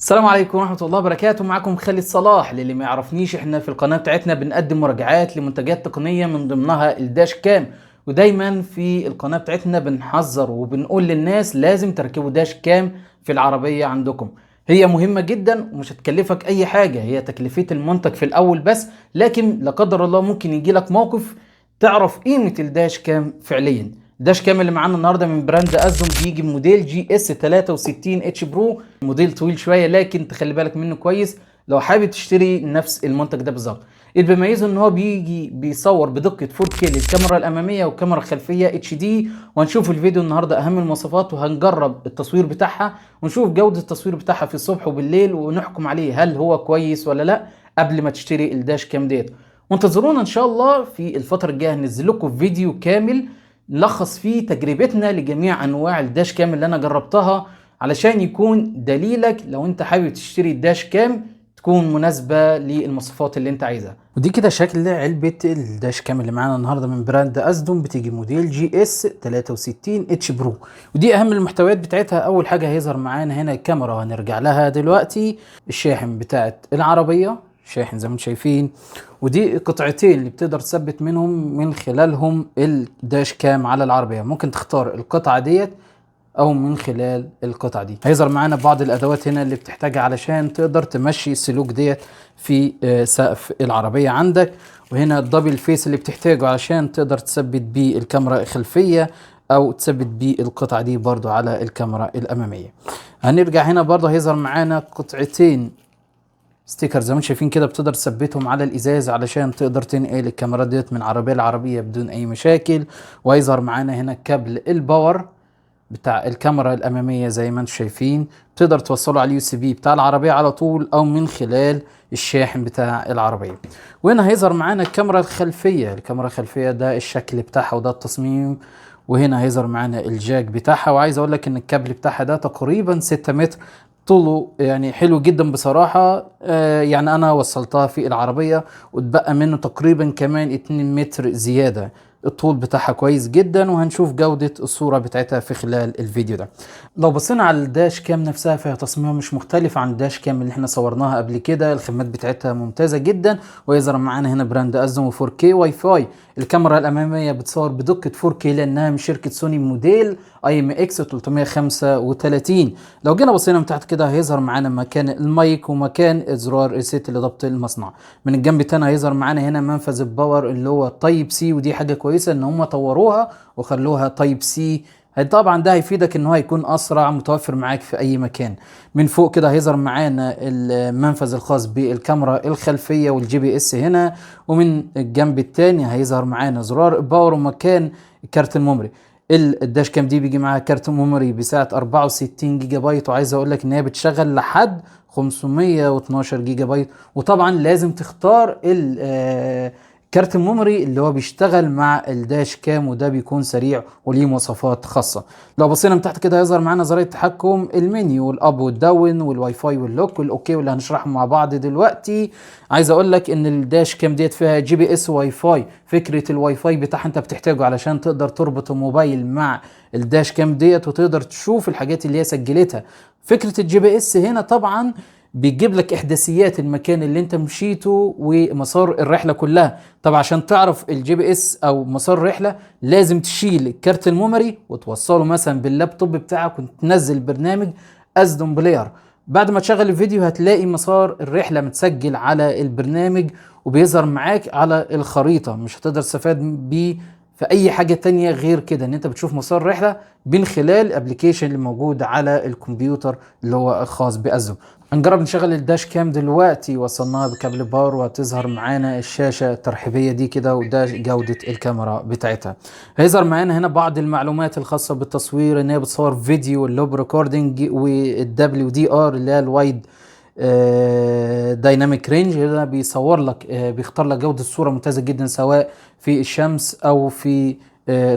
السلام عليكم ورحمة الله وبركاته. معكم خالد صلاح. للي ما يعرفنيش، احنا في القناة بتاعتنا بنقدم مراجعات لمنتجات تقنية من ضمنها ال dash cam، ودايما في القناة بتاعتنا بنحذر وبنقول للناس لازم تركبوا dash cam في العربية عندكم. هي مهمة جدا ومش هتكلفك اي حاجة، هي تكلفة المنتج في الاول بس، لكن لا قدر الله ممكن يجي لك موقف تعرف قيمة ال dash cam فعليا. ال dash cam اللي معانا النهارده من brand azdome بيجي بموديل GS 63 H Pro، موديل طويل شوية لكن تخلي بالك منه كويس لو حابب تشتري نفس المنتج ده بالظبط. اللي بيميزه ان هو بيجي بيصور بدقة 4K للكاميرا الامامية والكاميرا الخلفية HD. وهنشوف في الفيديو النهارده اهم المواصفات، وهنجرب التصوير بتاعها ونشوف جوده التصوير بتاعها في الصبح وبالليل، ونحكم عليه هل هو كويس ولا لا قبل ما تشتري ال dash cam ديت. وانتظرونا ان شاء الله في الفترة الجاية، هنزل لكم فيديو كامل نلخص فيه تجربتنا لجميع انواع ال dash cam اللي انا جربتها، علشان يكون دليلك لو انت حابب تشتري ال dash cam تكون مناسبة للمواصفات اللي انت عايزها. ودي كده شكل علبة ال dash cam اللي معانا النهاردة من brand azdome، بتيجي موديل GS 63 H Pro. ودي اهم المحتويات بتاعتها. اول حاجة هيظهر معانا هنا الكاميرا، هنرجع لها دلوقتي. الشاحن بتاعت العربية، شاحن زي ما انتم شايفين، ودي قطعتين اللي بتقدر تثبت منهم من خلالهم ال dash cam على العربية. ممكن تختار القطعة ديت او من خلال القطعة دي. هيظهر معانا بعض الادوات هنا اللي بتحتاجها علشان تقدر تمشي السلوك ديت في سقف العربية عندك. وهنا ال double face اللي بتحتاجه علشان تقدر تثبت بيه الكاميرا الخلفية او تثبت بيه القطعة دي برضو على الكاميرا الامامية. هنرجع هنا برضو هيظهر معانا قطعتين sticker زي ما انتم شايفين كده، بتقدر تثبتهم على الازاز علشان تقدر تنقل الكاميرا ديت من عربية لعربيه بدون اي مشاكل. وهيظهر معانا هنا كابل ال power بتاع الكاميرا الامامية زي ما انتم شايفين، تقدر توصله على ال USB بتاع العربية على طول او من خلال الشاحن بتاع العربية. وهنا هيظهر معانا الكاميرا الخلفيه. الكاميرا الخلفية ده الشكل بتاعها وده التصميم. وهنا هيظهر معانا ال jack بتاعها. وعايز اقول لك ان الكابل بتاعها ده تقريبا 6 متر طوله، يعني حلو جدا بصراحة. يعني انا وصلتها في العربية واتبقى منه تقريبا كمان 2 متر زيادة. الطول بتاعها كويس جدا، وهنشوف جودة الصورة بتاعتها في خلال الفيديو ده. لو بصينا على ال dash cam نفسها فيها تصميمها مش مختلف عن ال dash cam اللي احنا صورناها قبل كده. الخامات بتاعتها ممتازة جدا. ويظهر معانا هنا brand azdome 4K واي فاي. الكاميرا الأمامية بتصور بدقة 4K لأنها من شركة سوني موديل IMX 335. لو جينا بصينا من تحت كده هيظهر معانا مكان المايك ومكان زرار reset لضبط المصنع. من الجنب التاني هيظهر معانا هنا منفذ ال power اللي هو Type C، ودي حاجة كويسة ان هم طوروها وخلوها Type C. طبعا ده هيفيدك ان هو هيكون اسرع، متوفر معاك في اي مكان. من فوق كده هيظهر معانا المنفذ الخاص بالكاميرا الخلفية وال GPS هنا. ومن الجنب التاني هيظهر معانا زرار power ومكان كارت ال memory. ال dash cam دي بيجي معاها كارت memory بسعة 64 جيجا بايت، وعايز اقول لك ان هي بتشغل لحد 512 جيجا بايت. وطبعا لازم تختار كارت ال memory اللي هو بيشتغل مع ال dash cam، وده بيكون سريع وليه مواصفات خاصة. لو بصينا من تحت كده هيظهر معانا زراير التحكم، المنيو وال up وال down وال WiFi وال lock وال OK واللي هنشرحهم مع بعض دلوقتي. عايز اقول لك ان ال dash cam ديت فيها GPS WiFi. فكرة الواي فاي بتاعها انت بتحتاجه علشان تقدر تربط الموبايل مع ال dash cam ديت وتقدر تشوف الحاجات اللي هي سجلتها. فكرة ال GPS هنا طبعا بيجيب لك احداثيات المكان اللي انت مشيته ومسار الرحلة كلها. طب عشان تعرف ال GPS او مسار الرحلة لازم تشيل الكارت ال memory وتوصله مثلا باللابتوب بتاعك وتنزل برنامج azdome Player. بعد ما تشغل الفيديو هتلاقي مسار الرحلة متسجل على البرنامج وبيظهر معاك على الخريطه. مش هتقدر تستفاد بيه في اي حاجة تانية غير كده، ان انت بتشوف مسار الرحلة من خلال ال application اللي موجود على الكمبيوتر اللي هو الخاص ب azdome. هنجرب نشغل ال dash cam دلوقتي. وصلناها بكابل power وهتظهر معانا الشاشة الترحيبية دي كده، وده جودة الكاميرا بتاعتها. هيظهر معانا هنا بعض المعلومات الخاصة بالتصوير، ان هي بتصور فيديو ال loop recording وال WDR اللي هي ال wide dynamic range. هنا بيصور لك، بيختار لك جودة الصورة ممتازة جدا سواء في الشمس او في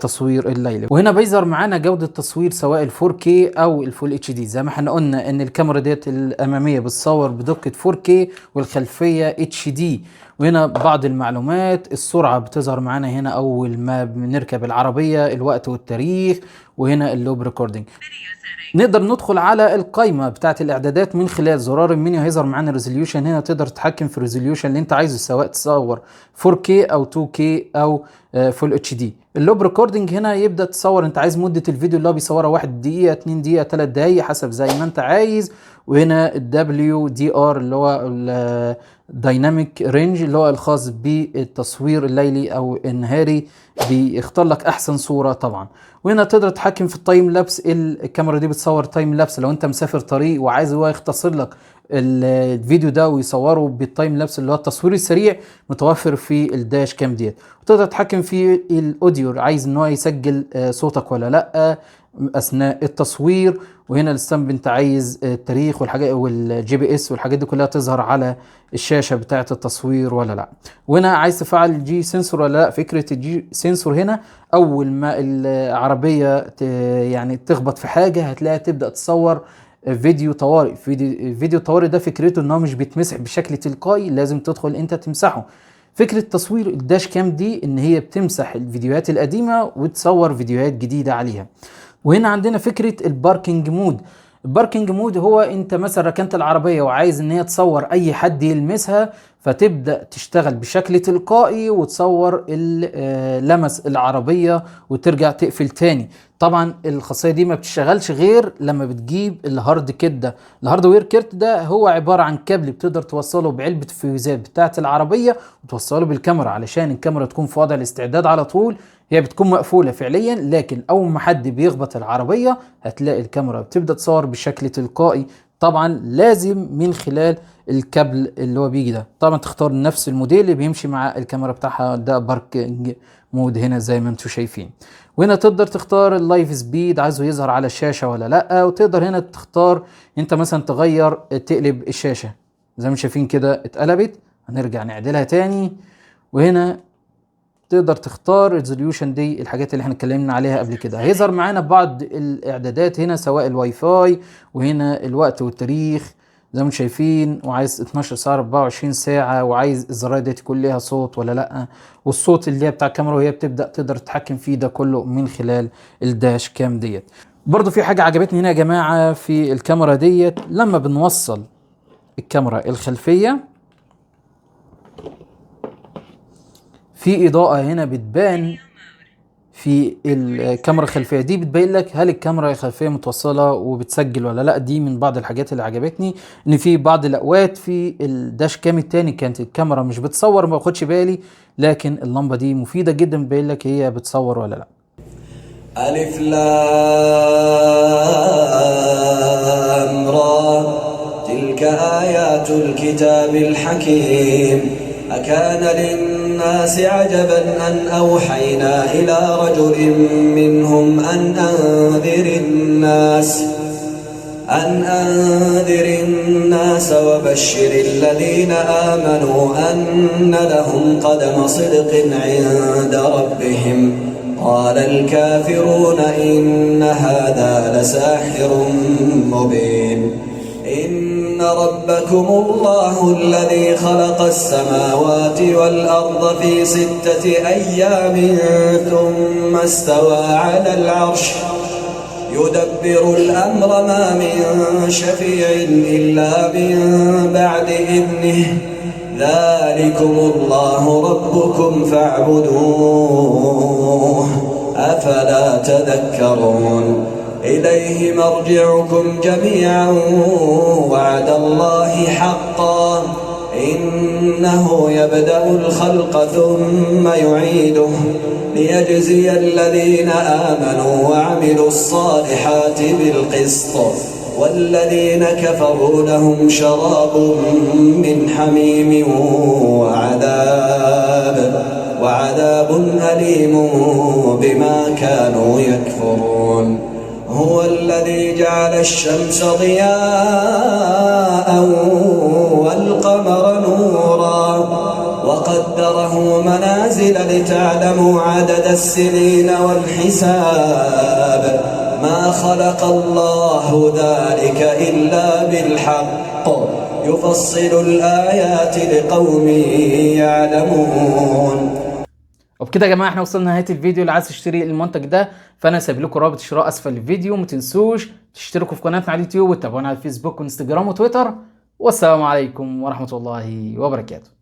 تصوير الليل. وهنا بيظهر معانا جودة تصوير سواء ال 4K او ال Full HD. زي ما احنا قلنا ان الكاميرا ديت الامامية بتصور بدقة 4K والخلفية HD. وهنا بعض المعلومات، السرعة بتظهر معانا هنا اول ما بنركب العربية، الوقت والتاريخ. وهنا ال loop recording. نقدر ندخل على القائمة بتاعه الاعدادات من خلال زرار المنيو. هيظهر معانا resolution، هنا تقدر تتحكم في ال resolution اللي انت عايزه، سواء تصور 4K او 2K او full HD. ال loop recording هنا يبدا تصور انت عايز مده الفيديو اللي هو بيصورها 1 دقيقه، 2 دقيقه، 3 دقايق، حسب زي ما انت عايز. وهنا ال WDR اللي هو ال dynamic range اللي هو الخاص بالتصوير الليلي او النهاري، بيختار لك احسن صوره طبعا. وهنا تقدر تتحكم في ال time lapse، الكاميرا دي بتصور time lapse. لو انت مسافر طريق وعايز هو يختصر لك الفيديو ده ويصوره بال time lapse اللي هو التصوير السريع، متوفر في ال dash cam ديت. وتقدر تتحكم في ال audio، عايز ان هو يسجل صوتك ولا لا اثناء التصوير. وهنا ال stamp، انت عايز التاريخ والحاجات وال GPS والحاجات دي كلها تظهر على الشاشة بتاعه التصوير ولا لا. وهنا عايز تفعل ال G sensor ولا لا. فكرة ال G sensor هنا، اول ما العربية يعني تخبط في حاجة هتلاقيها تبدا تصور فيديو طوارئ. فيديو طوارئ ده فكرته ان هو مش بيتمسح بشكل تلقائي، لازم تدخل انت تمسحه. فكرة تصوير ال dash cam دي ان هي بتمسح الفيديوهات القديمة وتصور فيديوهات جديدة عليها. وهنا عندنا فكرة ال parking mode. ال parking mode هو انت مثلا ركنت العربية وعايز ان هي تصور اي حد يلمسها، فتبدأ تشتغل بشكل تلقائي وتصور لمس العربية وترجع تقفل تاني. طبعا الخاصية دي ما بتشتغلش غير لما بتجيب ال hard kit ده. ال hardware kit ده هو عبارة عن كابل بتقدر توصله بعلبة الفيوزات بتاعة العربية وتوصله بالكاميرا، علشان الكاميرا تكون في وضع الاستعداد على طول. هي بتكون مقفولة فعليا، لكن أول ما حد بيخبط العربية هتلاقي الكاميرا بتبدأ تصور بشكل تلقائي. طبعا لازم من خلال الكابل اللي هو بيجي ده، طبعا تختار نفس الموديل اللي بيمشي مع الكاميرا بتاعها. ده parking mode هنا زي ما انتم شايفين. وهنا تقدر تختار ال live speed، عايزه يظهر على الشاشة ولا لا. وتقدر هنا تختار انت مثلا تغير تقلب الشاشة، زي ما شايفين كده اتقلبت، هنرجع نعدلها تاني. وهنا تقدر تختار resolution، دي الحاجات اللي احنا اتكلمنا عليها قبل كده. هيظهر معانا بعض الاعدادات هنا، سواء الواي فاي، وهنا الوقت والتاريخ زي ما انتم شايفين، وعايز 12 ساعة، 24 ساعة، وعايز الزراير دي تكون ليها صوت ولا لا، والصوت اللي هي بتاع الكاميرا وهي بتبدأ تقدر تتحكم فيه. ده كله من خلال ال dash cam ديت. برضو في حاجة عجبتني هنا يا جماعة في الكاميرا ديت، لما بنوصل الكاميرا الخلفية في إضاءة هنا بتبان في الكاميرا الخلفية دي، بتبين لك هل الكاميرا الخلفية متوصلة وبتسجل ولا لا. دي من بعض الحاجات اللي عجبتني، ان في بعض الاوقات في ال dash cam التاني كانت الكاميرا مش بتصور، ما باخدش بالي، لكن اللمبة دي مفيدة جدا، بتبين لك هي بتصور ولا لا. ألف لام را، تلك آيات الكتاب الحكيم. أكان للناس عجبا أن أوحينا إلى رجل منهم أن أنذر الناس وبشر الذين آمنوا أن لهم قدم صدق عند ربهم. قال الكافرون إن هذا لساحر مبين. إن ربكم الله الذي خلق السماوات والأرض في 6 أيام ثم استوى على العرش، يدبر الأمر، ما من شفيع إلا من بعد إذنه، ذلكم الله ربكم فاعبدوه، أفلا تذكرون. إليه مرجعكم جميعا، وعد الله حقا، إنه يبدأ الخلق ثم يعيده ليجزي الذين آمنوا وعملوا الصالحات بالقسط، والذين كفروا لهم شراب من حميم وعذاب أليم بما كانوا يكفرون. هو الذي جعل الشمس ضياء والقمر نورا وقدره منازل لتعلموا عدد السنين والحساب، ما خلق الله ذلك إلا بالحق، يفصل الآيات لقوم يعلمون. وبكده يا جماعة احنا وصلنا لنهاية الفيديو. اللي عايز تشتري المنتج ده فانا سايب لكم رابط الشراء اسفل الفيديو. ما تنسوش تشتركوا في قناتنا على اليوتيوب وتتابعونا على الفيسبوك وانستجرام وتويتر. والسلام عليكم ورحمة الله وبركاته.